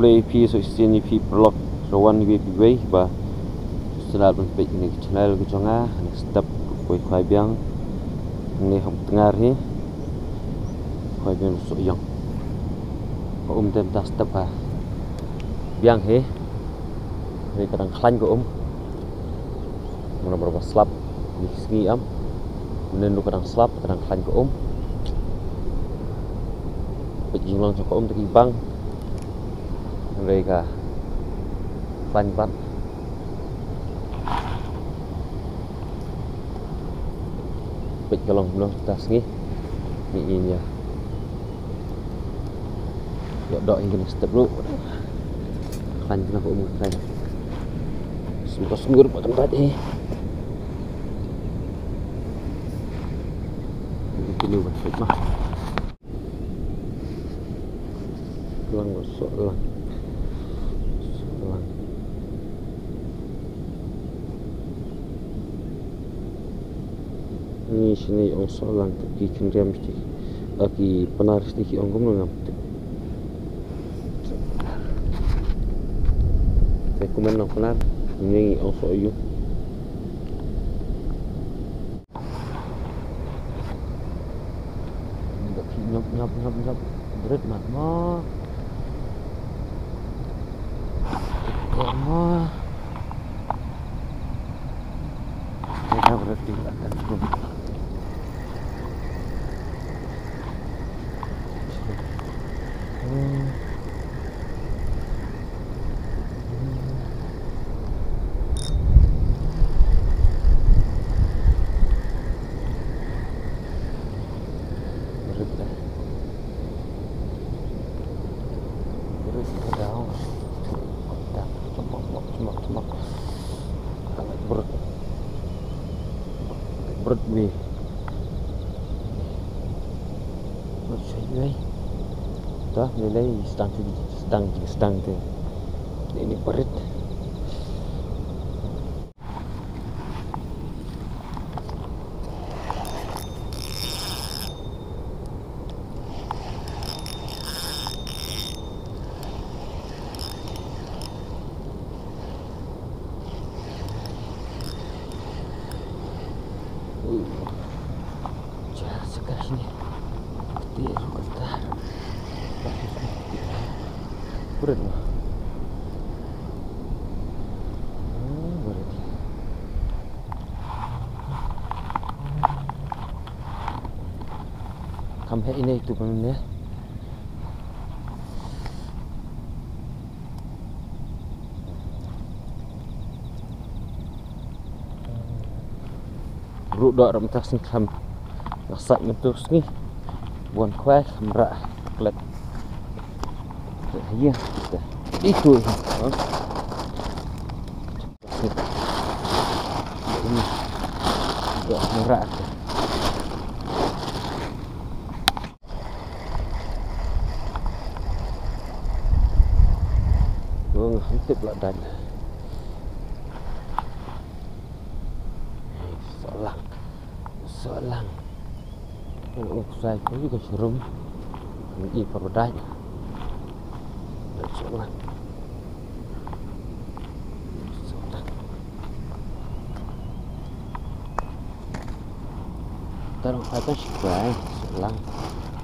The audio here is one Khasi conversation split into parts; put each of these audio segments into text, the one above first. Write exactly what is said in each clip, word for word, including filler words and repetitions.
Khublei phi sa shisien ïa phi paralok, sa wan ïa phi wei ba sdang ban peit ïa kane ka channel ka jong nga. Hangne step ka Khwai Biang, hangne ha u tnga hi Khwai Biang Sohiong. Ka um te mynta step ka biang hi. Hynrei ka dang khlaiñ ka um. Namar ba slap ïa ki sngi em. Mynnin ruh ka dang slap, ka dang khlaiñ ka um. Peit jinglong jong ka um te ki bang. Hynrei ka khlaiñ pat. Peit ka long kumno mynta ka sngi. Ngi ïa ïoh doh ïa kane ka step ruh. Khlaiñ kumno ka um ka khlaiñ. Sngewbha sngewbha ba kan bad hi. Continue ban peit ma. Lang, Sohlang. Sohlang. Ngi shane ong Sohlang, te ki Khynriam shane, ah, ki Pnar shane ki ong kumno ngam tip. Te kumne ong Pnar, ngi ong Sohiong. Nyop, nyop, nyop, nyop. Bret mat mo. Bret mo. Bret, bret, bret. Brut. Brut ni. Brut shuh ni. Dah, ni lai stang ti, stang ti, stang ti. Ini brut. Jar sekas ni. Keti ru kata. Bagus ni. Berat mah. Hmm, berat. Kam heh ine itu pun ya. Ruh doh rem tas ni kam. Ngasat mentus ni. Buan khwai kam rah klet. Ya, itu. Ha? Ini. Doh merah. Wong hantip lah dan. Sohlang. Sohlang. Uk sai ko yu ko shrum. Ni i paradise. Sohlang. Sohlang. Taruh atas, guys. Sohlang.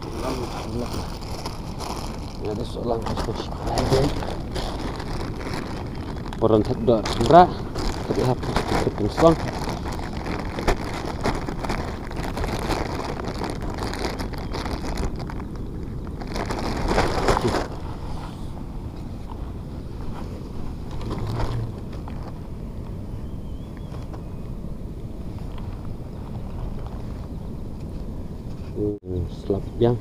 Sohlang, sohlang. Ada sohlang atas, guys. Orang tak ada berat. Tapi apa? Kita pun sohlang. Slap biang.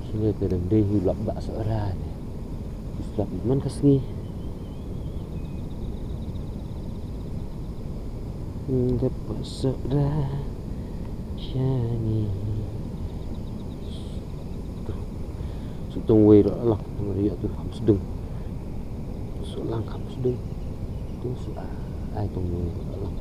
Sule te dang dei hu lap ba sa ra ne. Slap man ka sngi. Dep sa ra. Shani. Sutong wei ra lang, ngari ya tu kham sdung. Sohlang kham sdung. Tu si ai tong wei ra lang.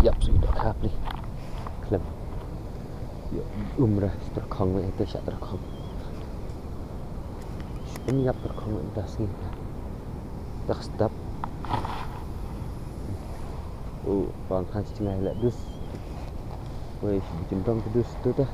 Ïap shu dohkha pli. Khlem. Ïa, um ra tyrkhong, ïa te shah tyrkhong. Shu pynïap tyrkhong ïa te sngi. Dak step. U, pang khan shi jngai la dus. Wei, shu jin dong te dus tu te.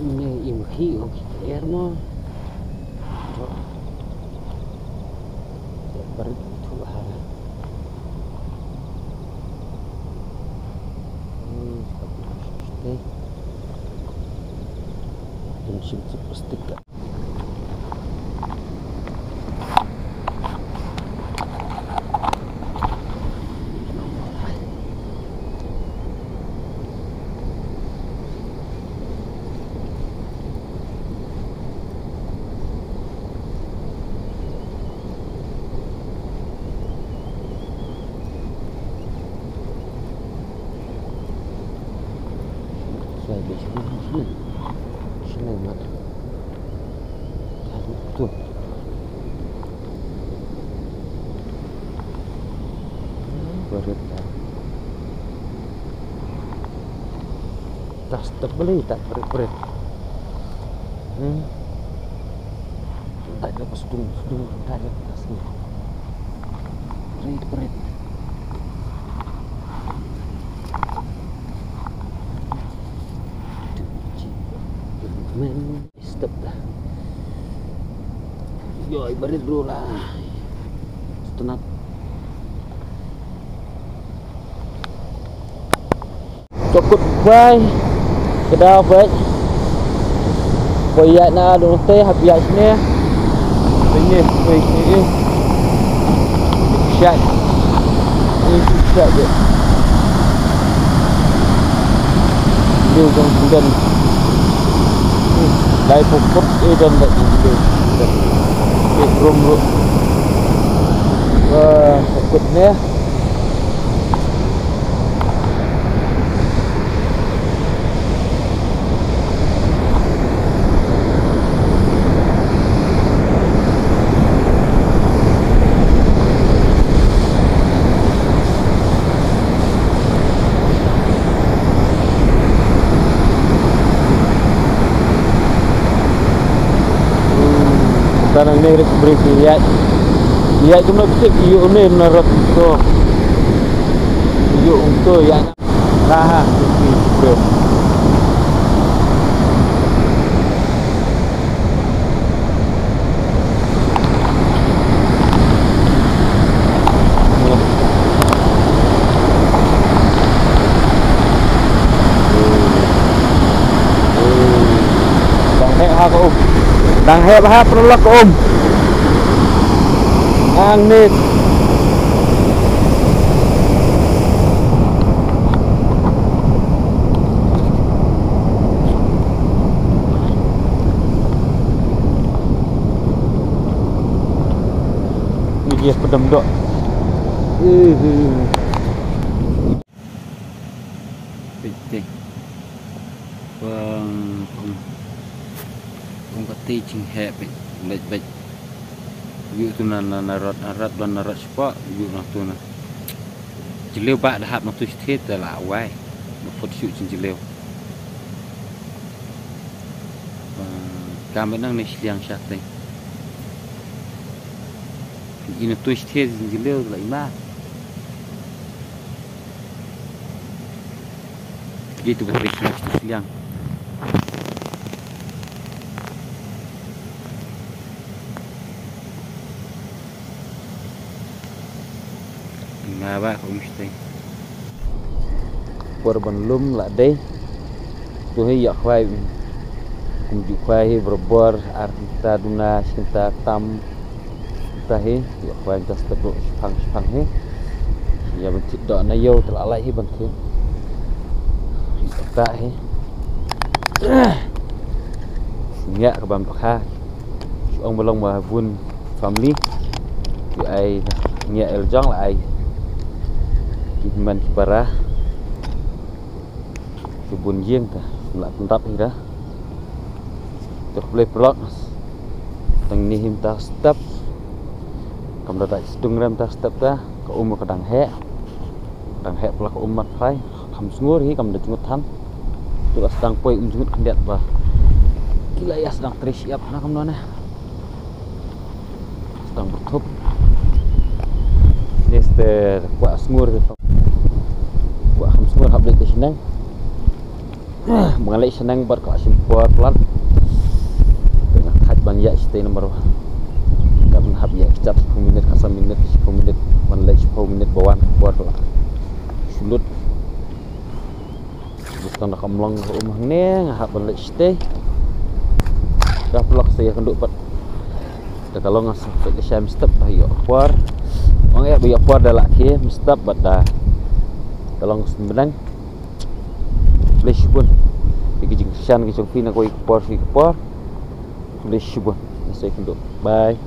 Ine im khi o khi er mo. Tok. Tok barit thu ha. Hmm, tok. Tok. Tok. Tok. Tok. Sai bit sini, sini. Sini, Mat. Satu. Barit dah. Tas tak beli, tak barit-barit. Hmm. Tak ada pas dung, dung, tak ada pas ni. Barit-barit. Men. Step dah. Yo, barit bro lah. Setenat. Tokut bai. Kedah bai. Bai ïa na dong te hap ïa sini. Bai ni, bai ni. Shot. Ini shot je. Dia dong dan. Dai pokok eh dan dak dia. Eh, rum rum. Wah, takut ni. Tanang ne rek break ïa. Ïa tu nak cek ïa ne na rot tu. Ïa untuk ïa. Raha, okey, okey. Dang heh ha ka um. Dang heh ha paralok ka um. Ang nit. Ni dia pedam dok. Peit te. Pang, pang, pang kata jing heh peit. Beit, beit. Ïoh tu na, na, na rot, na rot, ban na rot spot, ïoh na tu na. Jylliew ba da hap na tu stet te la wai. Na put shu jing jylliew. Ba, kam nang ne shiliang shak te. Ïoh na tu stet jing jylliew la ima. Dei tu ba shu shiliang. Nga ba ka um shtei. Por ban lum la dei. Tu hi ïa khwai. Kum ju khwai hi barabor ar kynta duna shi kynta tam. Kynta hi ïa khwai kynta step ruh shipang shipang hi. Ïa ban thied doh na ïew te la lai hi ban thied. Kynta hi. Ïa ka ban pakha. Shu ong ba long ba bun family. Ki ai ngiah el jong la ai. Ki man ki para. Ki bun ïing te la pyndap hi da. Te khublei paralok. Tang ni hi mynta step. Kam da dei sdung rem ta step ta. Ka um ka dang heh. Dang heh pla ka um mat phai. Kham sngur hi kam da jngut than. Tu la sdang poi um jngut khyndiat ba. Ki la ïa sdang trei shyiap na kam none. Sdang byrthup. Ni ste kwah sngur te tong. Kwah kham sngur hap leit te shneng. Ba nga leit shneng bad ka la shim por plat. Te nga thait ban ïaid shatei namar ba. Ka ban hap ïaid kjat shiphew minit, khatsan minit, shiphew minit. Ban leit shiphew minit ba wan ka por ka la shu lut. Bad tang da ka mlong ka um hangne nga hap ban leit shatei. Ka paralok sa ïakynduh pat. Da ka long nga sa peit lashai mynstep ba ïoh por. Ong eh ba ïoh por da la khie mynstep bad da ka long shu bneng. Khublei shibun. Ïa ki jingkyrshan ki jong phi na kawei ka por sha kawei ka por. Khublei shibun. Nga sa ïakynduh. Bye.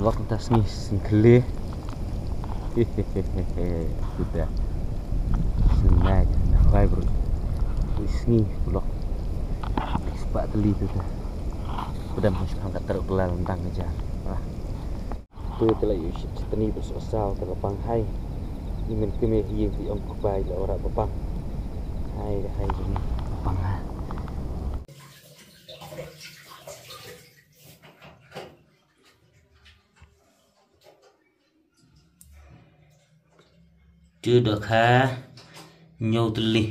Lok mynta sngi, sngi khlieh. Hehehe. Tuta. Sngi na, na khwai bro. Ui sngi lok. Spah tylli tuta. Padam ha shipang ka trok la lyndang ka jar. Ah. Tuta la ïoh shit tani bro, so saw ta la pang hai. Imen kmie hi hi ong kubai la ora ba pang. Hai hai jong ba pang ha. Tu dohkha hynñiew tylli.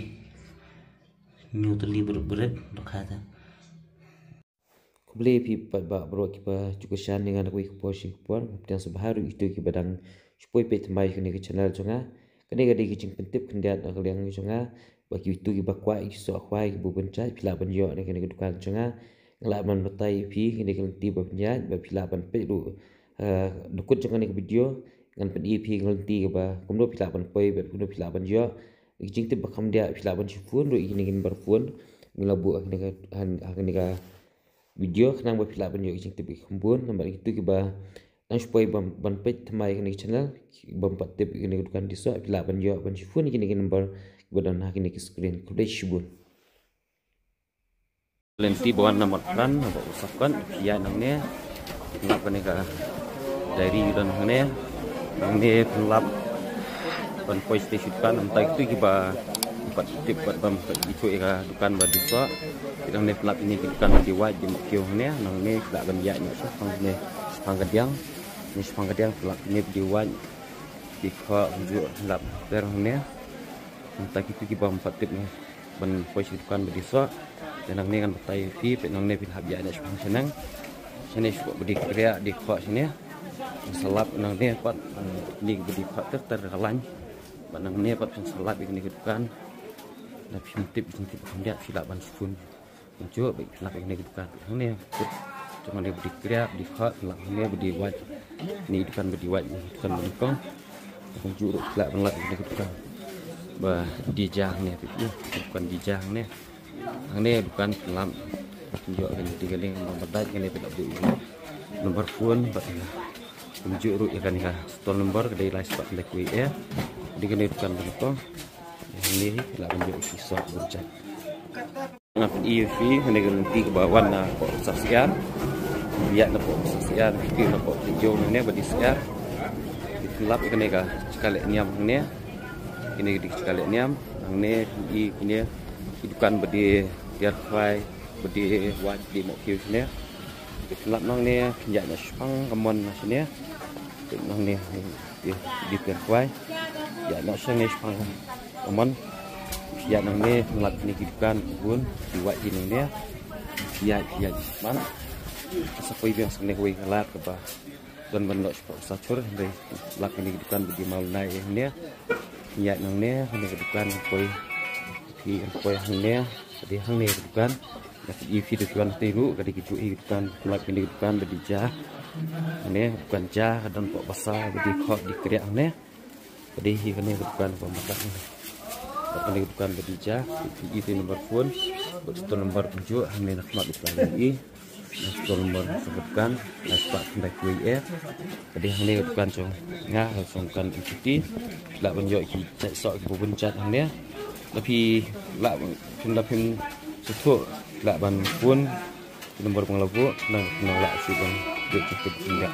Hynñiew tylli bret bret dohkha ta. Khublei phi paidbah baroh kiba ju kyrshan ïa nga na kawei ka por sha kawei ka por. Ngam pdiang sngewbha ruh ïa kito kiba dang shu poi peit thymmai kane ka channel jong nga. Kane ka dei ka jingpyntip khyndiat na ka liang jong nga. Ba kito kiba kwah ïa ki soh khwai kiba bun jait phi lah ban ïoh na kane ka dukan jong nga. Nga lah ban batai ïa phi kane ka lynti ba pynïaid, ba phi lah ban peit ruh, eh, dukut jong kane ka video. Ngan pyni ïa phi ka lynti kaba kumno phi lah ban poi, bad kumno phi lah ban ïoh. Ïa ki jingtip ba kham diah phi lah ban shu phone ruh ïa kane ka number phone. Nga la buh ha kane ka, ha, ha kane ka video khnang ba phi lah ban ïoh ïa ki jingtip ba kham bun. Namar kito kiba dang shu poi ban, ban peit thymmai ïa kane ka channel, bym pat tip ïa kane ka dukan disoh, phi lah ban ïoh ban shu phone ïa kane ka number kiba don ha kane ka screen. Khublei shibun. Lynti ba wan na Motphran, na ba u Sapkot, phi ïaid nangne, phin lap kane ka diary ba don hangne, nangne phin lap ban poi shatei sha dukan, mynta kito kiba pat tip pat bym pat ithuh ïa ka dukan ba disoh, nangne phin lap ïa kine ki dukan ba die wait die mohkiew hangne, nangne phi lah ban ïaid noh shaphang hangne, shaphang kadiang, ne shaphang kadiang phin lap ïa kine ba die wait, die khoh, kumjuh phin lap ter hangne, mynta kito kiba ym pat tip ne ban poi sha dukan ba disoh. Te nangne ngan batai ïa phi, peit nangne phin hap ïaid noh shaphang shaneng. Shane shuh ba die kriah die khoh shane. Sa lap nangne pat, eh, kine ba die khoh ter ter ka lain. Bad nangne pat phin sa lap ïa kane ka dukan. Lada phim tip, phim tip kham diah phi lah ban shu phone. Kumjuh ba phin lap ïa kane ka dukan. Hangne kut jong kane ba die kriah die khoh, phin lap hangne ba die wait. Kane ka dukan ba die wait, kane ka dukan ba nyngkong. Kumjuh ruh phi lah ban lap ïa kane ka dukan ba die ja hangne, peit, dukan die ja hangne. Hangne dukan phin lap. Kumjuh kane die ka link ba bad kane phin lap die number phone bad kumjuh ruh ïa kane ka stall number ka dei lai spah khyndai khyndai eh. Dei kane dukan ba nyngkong. Hangne phi lah ban ïoh ïa ki soh bun jait. Nga pyni ïa phi, kane ka lynti kaba wan na poh Syiar. Ïaid na poh Syiar, kiti na poh Pynïoh nangne ba die Syiar. Phin lap ïa kane ka jaka leh niam hangne. Kine ki dei ki jaka leh niam. Hangne phin i kine ki dukan ba die tiar khwai, ba die wait, die mohkiew shane. Phin lap nangne, phin ïaid noh shaphang ka mon na shane. Peit nangne, die, die tiar khwai. Ïaid noh shangne shaphang ka mon. Ïaid nangne, phin lap kine ki dukan, bun, die wait, die nangne. Ïaid, ïaid, man. Sa poi biang shangne kawei ka lad kaba don ban noh shapoh Sachur, hynrei lap kine ki dukan ba die mawnai hangne. Ïaid nangne, kane ka dukan, poi, phi poi hangne, ka dei hangne ka dukan. Nga pyni ïa phi dukan te ruh, ka dei kajuh hi ka dukan, lap kine ka dukan ba die ja. Hangne dukan ja, ka don poh basa ba die khoh die kriah hangne. Ka dei hi kane ka dukan ba mata hangne. Lap kane ka dukan ba die ja, pyni ïa phi number phone, bad stall number kumjuh, hangne na khmat dukan i. Na stall number jong ka dukan, lai spah khyndai khyndai eh. Ka dei hangne ka dukan jong nga, ka jong dukan M P T. Phi lah ban ïoh ki jait soh kiba bun jait hangne. La phi lah, phi lah phi sngewthuh, lah ban phone ki number ba nga la buh, nang phi nang lah shuh ban ïoh jingtip jingeh.